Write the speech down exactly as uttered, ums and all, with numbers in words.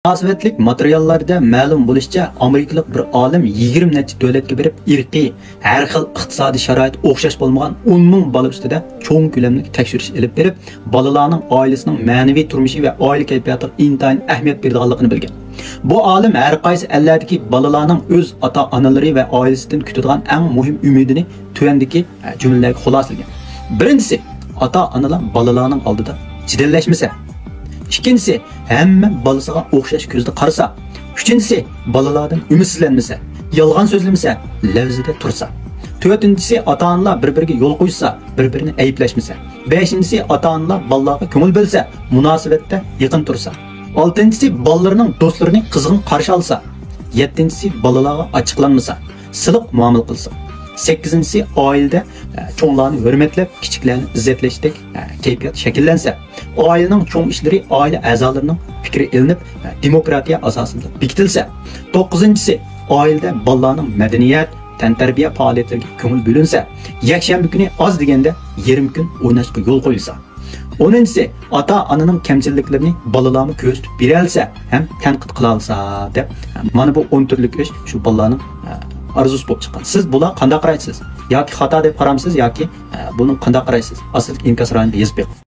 مۇناسىۋەتلىك ماتېرىياللاردا مەلۇم بولۇشىچە، ئامېرىكىلىق بىر ئالىم يىگىرمە نەچچە دۆلەتكە بېرىپ، ئىرقىي، ھەر خىل ئىقتىسادىي شارائىتى ئوخشاش بولمىغان ئون مىڭ بالا ئۈستىدە چوڭ كۆلەملىك تەكشۈرۈش ئېلىپ بېرىپ، بالىلارنىڭ ئائىلىسىنىڭ مەنىۋى تۇرمۇشى ۋە ئائىلە كەيپىياتىغا ئىنتايىن ئەھمىيەت بېرىدىغانلىقىنى بىلگەن. بۇ ئالىم ھەر قايسى ئەللەردىكى بالىلارنىڭ ئۆز ئاتا-ئانىلىرى ۋە ئائىلىسىدىن كۈتىدىغان ئەڭ مۇھىم ئۈمىدىنى تۆۋەندىكى، ئە، جۈملىلەرگە خۇلاسىلىگەن. بىرىنچىسى، ئاتا-ئانىلار بالىلارنىڭ ئالدىدا جېدەللەشمىسە. ئىككىنچىسى، ھەممە بالىسىغا ئوخشاش كۆزدە قارىسا. ئۈچىنچىسى، بالىلاردىن ئۈمىدسىزلەنمىسە، يالغان سۆزلىمىسە، لەۋزىدە تۇرسا. تۆتىنچىسى، ئاتا-ئانىلار بىر-بىرىگە يول قويسا، بىر-بىرىنى ئەيىبلەشمىسە. بەشىنچىسى، ئاتا-ئانىلار بالىلارغا كۆڭۈل بۆلسە، مۇناسىۋەتتە يېقىن تۇرسا. ئالتىنچىسى، بالىلىرىنىڭ دوستلىرىنى قىزغىن قارشى ئالسا. يەتتىنچىسى، بالىلارغا ئاچچىقلانمىسا، سىلىق مۇئامىلە قىلسا. سەككىزىنچىسى، ئائىلىدە، ئە، چوڭلارنى ھۆرمەتلەپ، كىچىكلەرنى ئىززەتلەشتەك، ئە، كەيپىيات شەكىللەنسە. ئائىلىنىڭ چوڭ ئىشلىرى ئائىلە ئەزالىرىنىڭ پىكرى ئېلىنىپ، ئە، دېموكراتىيە ئاساسىدا بېكىتىلسە. توققۇزىنچىسى، ئائىلىدە بالىلارنىڭ مەدەنىيەت، تەنتەربىيە پائالىيەتلىرىگە كۆڭۈل بۆلۈنسە. يەكشەنبە كۈنى ئاز دېگەندە يېرىم كۈن ئويناشقا يول قويۇلسا. ئونىنچىسى، ئاتا-ئانىنىڭ كەمچىلىكلىرىنى بالىلارمۇ كۆزىتىپ بېرەلىسە ھەم تەنقىد قىلالىسا، دەپ، مانا بۇ ئون تۈرلۈك ئىش شۇ بالىلارنىڭ، ئە، ئارزۇسى بولۇپ چىققان. سىز بۇلارغا قانداق قارايسىز؟ ياكى خاتا دەپ قارامسىز، ياكى، ئە، بۇنىڭغا قانداق قارايسىز؟ ئاستىدىكى ئىنكاس رايونىدا يېزىپ بېقىڭ.